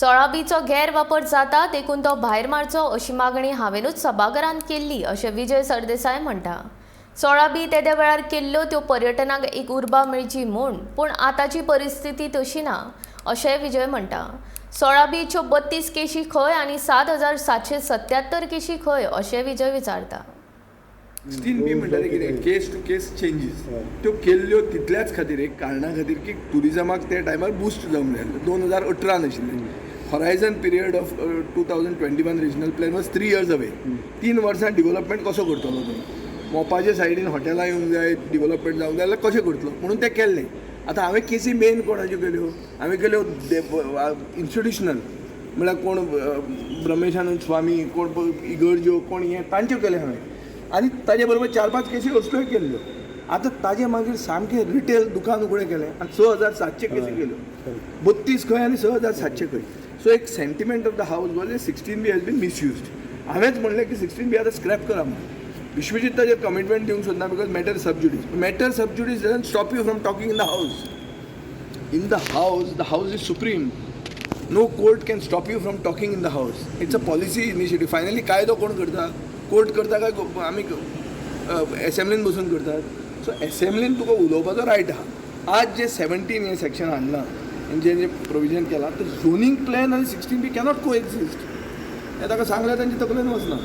सोळा बीचो गैरवापर जाता देखून तो भायर मारचो अशी मागणी हांवेनूच सभाघरांत केल्ली अशें विजय सरदेसाय म्हणटा. 16 बी तेद्या वेळार केल्ल्यो त्यो पर्यटनाक एक उर्बा मेळची म्हूण, पूण आतांची परिस्थिती तशी ना अशेंय विजय म्हणटा. 16 बीच्यो 32 केशी खंय आनी 7777 केशी खंय अशें विजय विचारता. 16 बी म्हणटा तें कितें, केस टू केस चेंजीस त्यो केल्ल्यो तितल्याच खातीर, एक कारणा खातीर की ट्युरिजमाक त्या टायमार बुस्ट जावंक जाय आसलें. 2018 आशिल्लें. Horizon period of 2021 regional plan was 3 years away. 3 वर्सां डिवलपमेंट कसो करतलो तुमी? मोपाच्या सायडीन हॉटेलां येवंक जाय, डिवलपमेंट जावंक जाय जाल्यार कशें करतलो म्हणून तें केल्लें. आतां हांवें केसी मेन कोणाच्यो केल्यो? हांवें केल्यो इन्स्टिट्युशनल, म्हळ्यार कोण ब्रह्मेशानंद स्वामी, कोण इगर्ज्यो, कोण हें, तांच्यो केलें हांवें आनी ताजे बरोबर चार पांच केसी असल्योय केल्ल्यो. आतां ताजे मागीर सामकें रिटेल दुकान उगडें केलें आनी 6700 केसी केल्यो. 32 खंय आनी 6700 खंय? सो एक sentiment of the house was 16B has been misused. हांवेंच म्हणलें की 16 बी आतां स्क्रॅप करा म्हणून. विश्वजीत ताजेर कमिटमेंट दिवंक सोदना because matter sub judice. Matter sub judice doesn't stop you from talking in the house. In the house, the house is supreme. No court can stop you from talking in the house. It's a policy initiative. Finally कायदो कोण करता? Court करता काय आमी एसेंब्लीन बसून करतात? So एसेंब्लीन तुका उलोवपाचो रायट आहा. आज जे 17 हें सेक्शन हाडलां आनी जे जे प्रोविजन केलां, तर झोनींग प्लॅन आनी 16 बी कॅनॉट को एक्झिस्ट हें ताका सांगल्यार तांच्या तकलेन वचना.